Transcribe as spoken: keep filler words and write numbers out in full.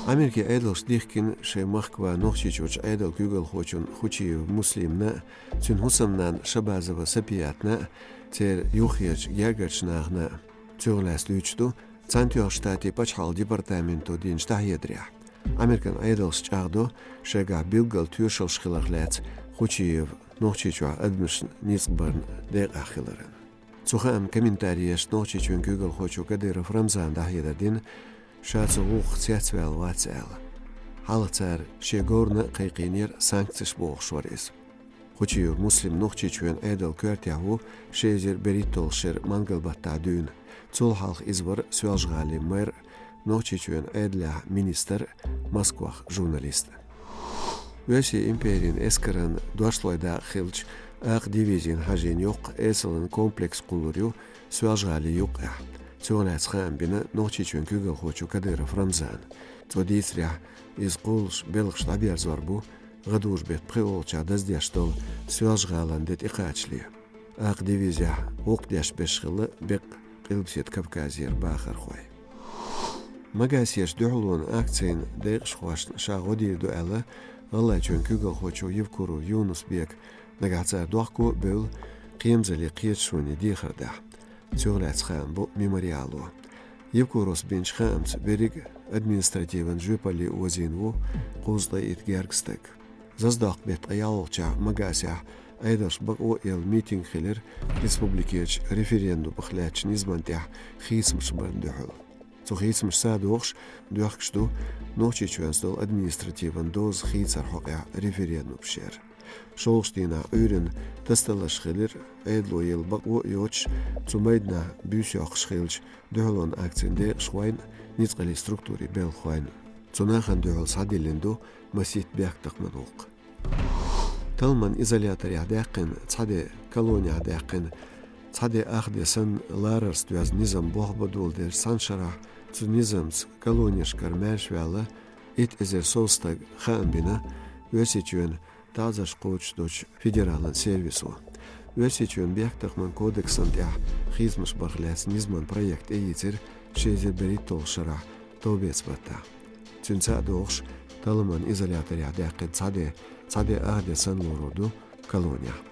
Америкин Ӏедалша дихкина шайн махка ваха Нохчийчуьрчу Ӏедалан куьйгалхочун Хучиев Муслимна, цуьнан хӀусамнанна Шабазова Сапиятна, церан юххерчу гергарчу нахана. Цунах лаьцна дуьйцуш ду Цхьаьнатоьхначу Штатийн пачхьалкхан департаменто динчу дӀахьедарехь. Американ Ӏедалша чӀагӀдо шайгахь билггал тоьшаллаш хиларх лаьцна Хучиев Нохчийчохь адамашна ницкъ барна декъахь хиларна. Цу хааман комментари еш Нохчийчоьнан куьйгалхочо Кадыров Рамзана дӀахьедар дина, ша цу гӀуллакхах цецваьлла вац аьлла. Хьалха цара шен говрана а кхайкхийнера санкцеш бохуш вара иза. Хучиев Муслим Нохчийчоьнан Ӏедалан коьртехь ву ши эзар берхӀитталгӀачу шеран мангал-баттахь дуьйна. Цул хьалха иза вара Соьлжа-ГӀалин мэр, Нохчийчоьнан Ӏедалехь министр, Москвахь журналист. Оьрсийн империн эскаран дошлой дакъа хиллачу акха дивизина хьажийна йоккха эсалан комплекс кхуллур ю Соьлжа-ГӀалин юккъехь. Цунах лаьцна хаам бина Нохчийчоьнан куьйгалхочо Кадыров Рамзана. Цо дийцарехь, иза кхуллуш белхаш дӀаберзор бу, гӀадужу-беттан пхоьалгӀачохь даздеш долу Соьлжа-ГӀалин де тӀекхачале. Акха дивизехь гӀуллакх деш берш хилла беккъа Къилбаседа Кавказера бахархой. Магасерчу дуьхьалонан акцин декъашхошна ша гӀо дийр ду аьлла, ГӀалгӀайчоьнан куьйгалхочо Евкуров Юнус-Бека, нагахь цара дохко а бевлла, кхерамзаллин кхеташонан дехар дахь. Цунах лаьцна хаам бо Мемориало. Евкуровс бинчу хаамца, берриг а административан жоьпалле озийна ву кхузткъе итт гергга стаг. Заздоккху беттан ткъе ялхалгӀачохь Магасехь Ӏедалша бакъо а елла митинг хилира республикерчу референдумах лаьттачу низамна тӀехь хийцамаш барна дуьхьал. Цу хийцамашца догӀуш, доьхкуш ду Нохчийчоьнца долу административан доза хийцаран хьокъехь референдум шера. ШолгӀачу дийнахь Ӏуьйранна тасадаларш хилира Ӏедало елла бакъо а йоцуш, цу майданахь буьйса йоккхуш хиллачу дуьхьалонан акцин декъашхойн а, ницкъаллин структурийн белхахойн а. Цу нахана дуьхьал схьадиллина ду масийтта бехктакхаман гӀуллакх. Талламан изоляторехь даьккхина цхьа де, колонехь даьккхина цхьа де, ах де санна ларарца доьзна низам болх бан доладелча цхьана шарахь, цу низамца колонешкара маьрша ваьлла итт эзар сов стаг, хаам бина Оьрсийчоьнан таӀзарш кхочуш долчу федералан сервисо. Оьрсийчоьнан бехктакхаман кодексна тӀехь хийцамаш барх лаьцна низаман проект тӀеийцира ши эзар берхӀитталгӀачу шарахь товбеца баттахь. Цуьнца а догӀуш, талламан изоляторехь даьккхина цхьа де, цхьа де, ах де санна лорур ду колонехь.